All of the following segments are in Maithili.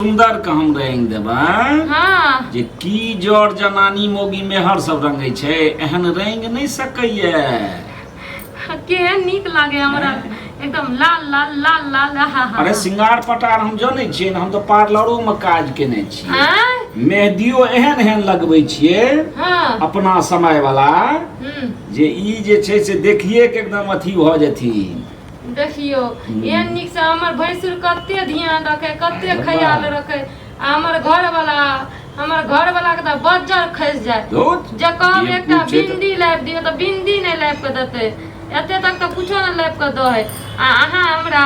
सुंदर के हम रंग देबै हाँ जे की जर जनानी मोगी मेहर सब रंगै छै एहन रंग नहि सकैया। केहन नीक लागे हमरा, एकदम लाल लाल लाल लाल। हा हा। अरे सिंगार पटार हम जनै छियै ने, हम तऽ पार्लरो मे काज केने छियै। आँय? मेहदियो एहन एहन लगबै छियै अपना समय वाला जे ई जे छै से देखिए के एकदम अथी भऽ जेथिन। देखियो एहन नीक से हमर भैंसुर कते ध्यान रखे, कते अरे ख्याल वाह। रखे। आ हमर घर वाला, हमर घर वाला के तऽ बज्जर खसि जाय धुत, जे कहब जे एकटा पूछे तऽ- बिंदी लाबि दियौ तऽ बिंदी नहि लाबि कऽ देतै। एते तक तऽ कुछो नहि लाबि कऽ दै। आ अहाँ हमरा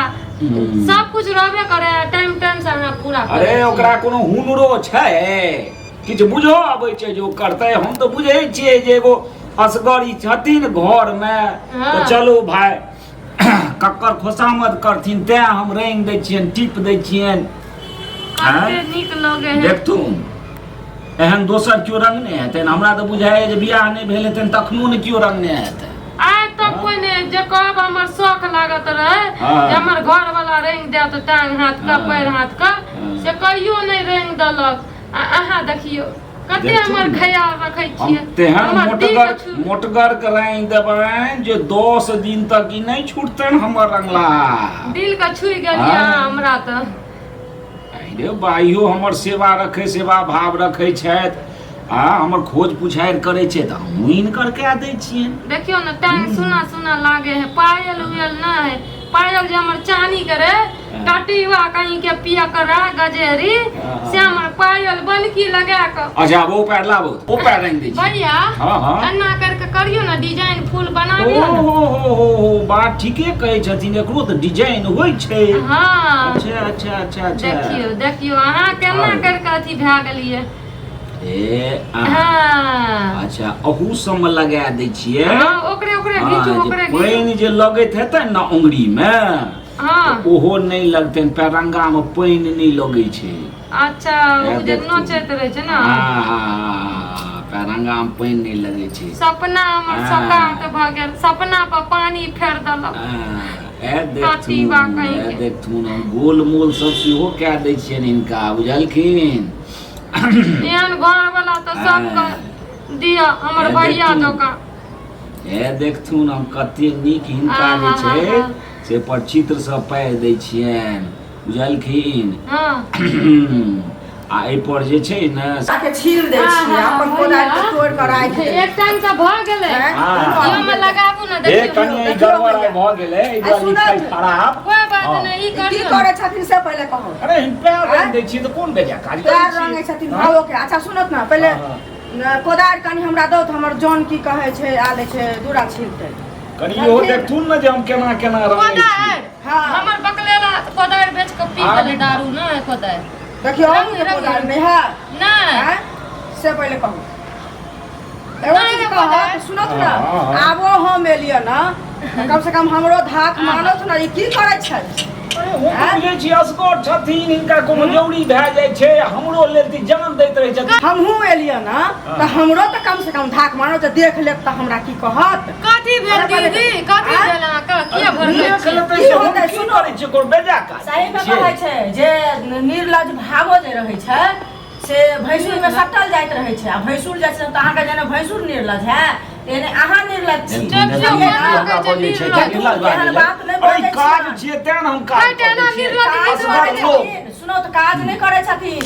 सब कुछ रहबे करे, टाइम टाइम से अहाँ पूरा करै अरे छी। ओकरा कोनो हुनरो छै? किछु बुझो अबै छै जे ओ करतै? हम तऽ बुझै छियै जे एगो असगर ई छथिन घरमे तऽ चलू भाय कक्कर खोसामद करथिन, तें हम रंग दै छियनि, टिप दै छियनि। कते नीक लगे है। देखथुन एहन दोसर केओ रंगने हेतनि? हमरा तऽ बुझाइए जे बियाह नहि भेल हेतनि तखनो ने केओ रंगने हेतनि। आइ तक कोइ नहि। जे कहब हमर शौख लागत रहे जे हमर घर वाला रंग देत टांग हाथ के, पैर हाथ के, से कहियो नहि रंग देलक। आ अहाँ देखियो कते देखथुन हमर ने। ख्याल रखै हम छियै। तेहन हमर दिल मोटगर के छू- मोटगर के रंग देबनि जे 10 दिन तक ई नहि छूटतनि हमर रंगला। दिल के छुइ गेलियै अहाँ हमरा तऽ। अरे बाइयो हमर सेवा रखै, सेवा भाव रखै छथि आ हमर खोज पुछारि करै छै तऽ हमहूँ हिनकर कए दै छियनि। देखियौ ने टांग सुना सुना लागे है, पायल उयल ना है। पायल जे हमर चानी के रहे, टटीवा कहीं के पिया कर रहा गजेरी से हमर पायल बनकी लगा के। अच्छा आब ओ पैर लाबो, ओ पैर रंग दै छी। भैया हाँ हाँ एना करके करियौ ने, डिजाइन फूल ओ बनाबियौ ने। हो हो हो हो, बात ठीके कहै छथिन, एकरो तऽ डिजाइन होइ छै। हाँ। अच्छा अच्छा अच्छा अच्छा। देखियौ देखियौ अहाँ केना अरे। करके अथी भए गेलियै। ए अहाँ हाँ। अच्छा अहू सबमे लगा दै छियै। हाँ, ओकरे ओकरे हाँ, घीचू, जे ओकरे घीचू। पानि जे लगैत हेतै ने उंगरी मे ओहो नहि लगतनि। पैरंगा मे पानि नहि लगै छै। अच्छा ए ओ जे देखथुन। नोचैत रहै छै ने। हाँ, पैरंगा मे पानि नहि लगै छै। सपना हमर साकार तऽ भऽ गेल, सपना पर पानी फेर देलक। हाँ, ए कटीबा देखथुन, कहीं ए के। देखथुन, हम गोल मोल सब सेहो कए दै छियनि हिनका, बुझलखिन? एहन घर वाला तऽ सबके दिअ हमर ए भैया देखथुन। जकाँ। ए देखथुन हम कते नीक हिनका जे छै से पर चित्र सब पारि दै छियनि, बुझलखिन? आ एहि पर जे छै ने के छील दै छियै, अपन कोदारि के तोड़ि कऽ राखि दै। एक टाइम तऽ भऽ गेलै, इहोमे लगाबू ने। ए देखियौ कनि ई देखियौ गड़बड़ भैया। भऽ गेलै, एहि दुआरे सुनऽ लिखाइ ने। खराब। कोइ बात नहि, ई की करियौ ने। करै छथिन से पहिले कहू। अरे हम पैर रंग दै छियै तऽ कोन बेजा काज करै पैर छियै? रंगै छथिन भावो के। अच्छा सुनत ने, पहिले हाँ। कोदारि कनि हमरा दौ तऽ हमर जन की कहै छै आलै छै दूरा छीलतै। कनि इहो देखथुन ने जे हम केना केना रंगै छी। कोदारि हमर बकलेला कोदारि बेच कऽ पी गेलै दारू। नहि कोदारि देखियौ रंग- रंग- कोदारि नहि है नहि आँय? से पहिले कहू। एगो नहि चीज रे कहत कोदारि। सुनत ने, हाँ, हाँ। आबो हम एलियै ने तऽ कम से कम हमरो धाक मानत ने, ई की करै छै? अरे हम तऽ बुझै छी असगर छथिन, हिनका कोनो जरूरी भए जाइ छै हमरो लेल तऽ जान दैत रहै छथिन। हमहूँ एलियै ने तऽ हमरो तऽ कम से कम धाक मानत, तऽ देख लेत तऽ हमरा की कहत? कथी भेल अरे पहिले- दीदी, कथी आँय? भेल अहाँके? किया भड़कै देख छी? लेतै की से हम होतै? की सुनू। करै छियै, कोनो बेजा काज सही में छियै? कहै छै जे निर्लज भावो जे रहै छै से भैंसुर में सटल जाइत रहै छै। आ भैंसुर जाइ छै तऽ अहाँके जेना भैंसुर निर्लज है तेने अहाँ निर्लज छी। देखियौ, निर्लज अहाँ कहै छै बजै छै, निर्लज। निर्लज बाजै एहन छै। बात नहि अरे बजै काज छियै। छियै तें ने हम काज हट, एना करै छियै। निर्लज काज असगर करै लोक। छथिन, सुनो तऽ काज नहि करै छथिन।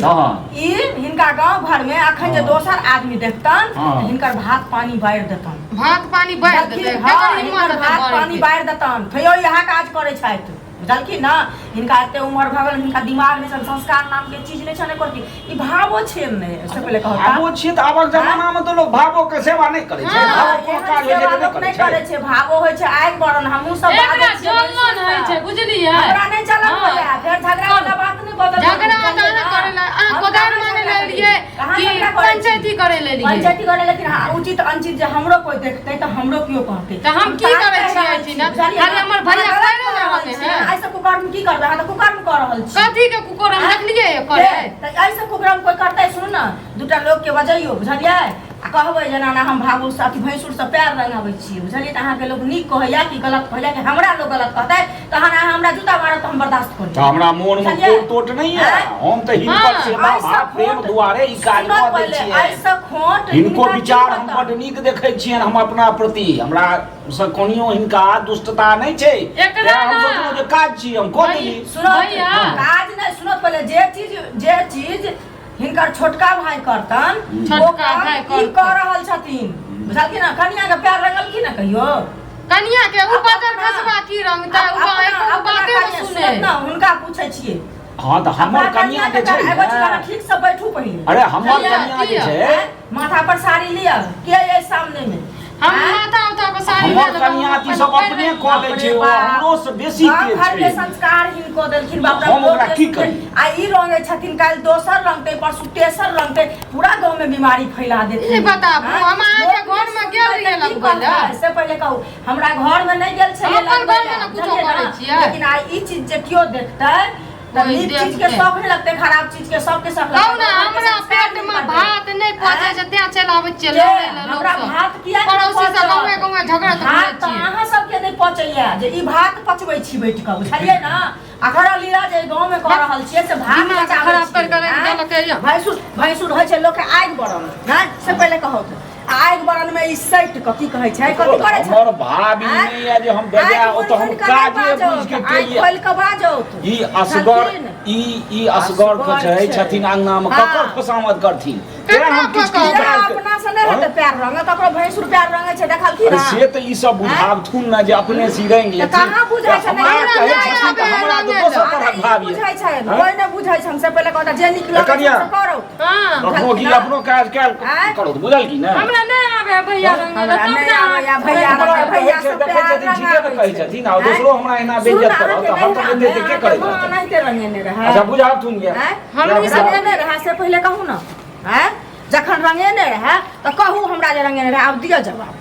ई हिनका गांव घर में अखन जे दोसर आदमी देखतन तऽ हिनकर भात पानी बारि देतन। भात पानी बारि बुझलखिन? देतै? हँ, केकर हिम्मत हिनकर हेतै भात बारैके? पानी बारि देतन। फेरो इएह काज करै छथि, बुझलखिन ने? हिनका एते उमर भऽ गेल, हिनका दिमाग नहि छनि, संस्कार नाम के चीज नहि छनि एको रत्ती। ई भावो छै नहि, से पहिले कहू तऽ। भावो छियै तऽ आबक जमाना मे तऽ लोक भावो के सेवा नहि करै छै। भावो कोनो एहन काज होइ छै सेवा तऽ नहि लोक करै नहि छै। करै छै। भावो होइ छै आगि बरन, हमहूँ सब एकरा बाजै छियै जलन होइ छै, बुझलियै? हमरा नहि जलन होइया, फेर झगड़ा वाला बात नहि बदल। झगड़ा तऽ अहाँ करै लए, अहाँ कोदारि मानै लए एलियै कहाँ कि झगड़ा करै छी? पंचायती करै लए एलियै? पंचायती करे, लेकिन हाँ, उचित अनुचित जे हमरो कोई देखते तऽ हमरो केओ कहते। तऽ हम की ताक करै कहि छियै रहल एहिठिना? छी, बुझलियै खाली ने? हमर भैया अहाँ गलत करै कऽ रहल रहल छी। है। एहि सब कुकर्म की करबै? अहाँ तऽ कुकर्म कऽ रहल छी। कथी के कुकर्म देखलियै करे? तऽ एहि सब कुकर्म कोई करतै? सुनू ने, दूटा लोक के बजैयो, बुझलियै? आ कहबै जेना ना हम भावुर से अथी भैंसुर से पैर रंगाबै छियै, बुझलियै? तऽ अहाँके लोक नीक कहैया कि गलत कहैया? कि हमरा लोक गलत कहतै तहन अहाँ हमरा जूता मारब तऽ हम बर्दाश्त कऽ तऽ लेब। हमरा मोन मे बुझलियै? कोइ टोट नहि है। आँय? हम तऽ हिनकर हाँ, सेवा आइसँ भाव प्रेम खोट दुआरे ई काज सुनत कऽ दै पहिले, छियै। आइसँ खोट हिनको हिनका की विचार हम बताउ? बड्ड नीक देखै छियनि। हम अपना प्रति हमरा से कनियो हिनका दुष्टता नहि छै। एकरा तें हम ना। सोचलहुँ जे काज छी, हम कऽ देली। सुनत भैया। काज नहि, सुनत पहिले। जे चीज हिनकर छोटका भाई करतन, ओ छोटका काम भाई ई करतन। कऽ रहल छथिन, बुझलखिन ने? कनिया के पैर रंगलखिन ने कहियो? कनिया के उ बजर खसबा की रंगतै? उ अपना एको बाते कनिया- ने सुने। सुनत ने, हुनका पूछै छियै। हँ, तऽ हमर अपना कनिया के जे छै पैर- एगो चीज ने, अहाँ ठीक से बैठू पहिले। अरे हमर किया, कनिया जे किया? छै, आँय? माथा पर साड़ी लिअ के अइ सामने में? हम आँय? माथा उठा पर साड़ी हमर लऽ लेबै, कनिया हम तऽ ई सब अपन अपने पैर कऽ लै छै, ओ हमरो से बेसी गाँव तेज घर के छै। संस्कार हिनको देलखिन बाप रे। हम ओकरा लोक की के करी? आ ई रंगे छथिन, काल्हि दोसर रंगते, परसू तेसर रंगते, पूरा गाँव में बीमारी फैला देथिन। ई बताबू, आँय? हम अहाँके लोक घरमे के गेल रहियै सुनतै तऽ की लगबै लए? कहतै? से पहिले कहू, हमरा घर में नहि गेल छलियै हम अपन लगबै घरमे लए, ने कुछो बुझलियै करै ने? छियै। लेकिन आइ ई चीज जे केओ देखतै तऽ कोइ नीक चीज के देखतै। शौक नहि लगतै, खराब चीज के सबके शौक कहू लगतै। ने, गाँव घरके हमरा संस्कार पेट नहि में करतै। भात नहि पचै छै, तें चलि आबै छियै के? लड़ै लए लोक हमरा सब। भात किया नहि पड़ोसी सब पचत? गाँवे गाँवे झगड़ा तऽ भात करै तऽ छियै। अहाँ सबके नहि पचैया जे ई भात पचबै छी बैठ कऽ, बुझलियै ने? अखरा लीला जे गाँव में कऽ रहल छियै से भात दिमाग पचाबै खराब छियै, करि कऽ राखि आँय? देलकै यऽ। भैंसुर भैंसुर होइ छै लोक के आगि बरन नहि, से पहिले कहू तऽ। आ आगि बरन में ई सटि कऽ की कहै छै, कथी करै छै? हमर भाभी आँय? नहि यऽ जे हम बेजाय आँखि ओ तऽ हम खोलि कऽ नहि काजे बाजौत, बुझि के आँखि केलियै। खोलि कऽ बाजौत। ई असगर बुझलखिन? ई असगर के असगर छै छै। छथिन अंगना मे, हाँ। ककर खुशामद करथिन? तें हम किछु किछु किया काज अपना से नहि हेतै पैर रंग? ककरो भैंसुर पैर रंगै छै देखलखिन? अरे से तऽ ई सब बुझाबथुन ने जे अपने से रंग तऽ लेथिन। कहाँ बुझै छै? हमरा हमरा कहै नहि छथिन तऽ आबै हमरा तऽ रंगै दोसर लए। तरहक ई भाव बुझै छै यऽ। कोइ नहि बुझै छै। हमसे पहिले कहता जे नीक लगै छै कनिया। से करू। हाँ। कखनो की अपनो काज कयल आँय? करू, बुझल की ने? हमरा नहि आबै है भैया रंगै लए, हमरा तब नहि ने आबैया अहाँ- भैया हमरा रंगै, कहै भैया छै, सब देखै प्यार छथिन, ठीके ने रंगाबै कहै छै। छथिन। आ दोसरो हमरा एना सुनू बेइज्जत ने, करत तऽ हम तऽ अहाँके एते के करैत माँ रहतै? एनाहिते रंगेने रहै। अच्छा, बुझाबथुन गे। आँय? हम ई सब रंगेने रहै से पहिले कहू ने। आँय? जखन रंगेने रहै तऽ कहू हमरा जे रंगेने रहै। आब दिअ जवाब।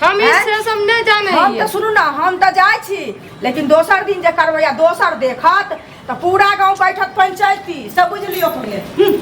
हम ई आँय? से सब नहि जानै हम हियै। तऽ सुनू ने, हम तऽ जाइ छी, लेकिन दोसर दिन जे करबै आ दोसर देखत तऽ पूरा गाँव बैठत पंचायती सब, बुझि लियौ पहिले।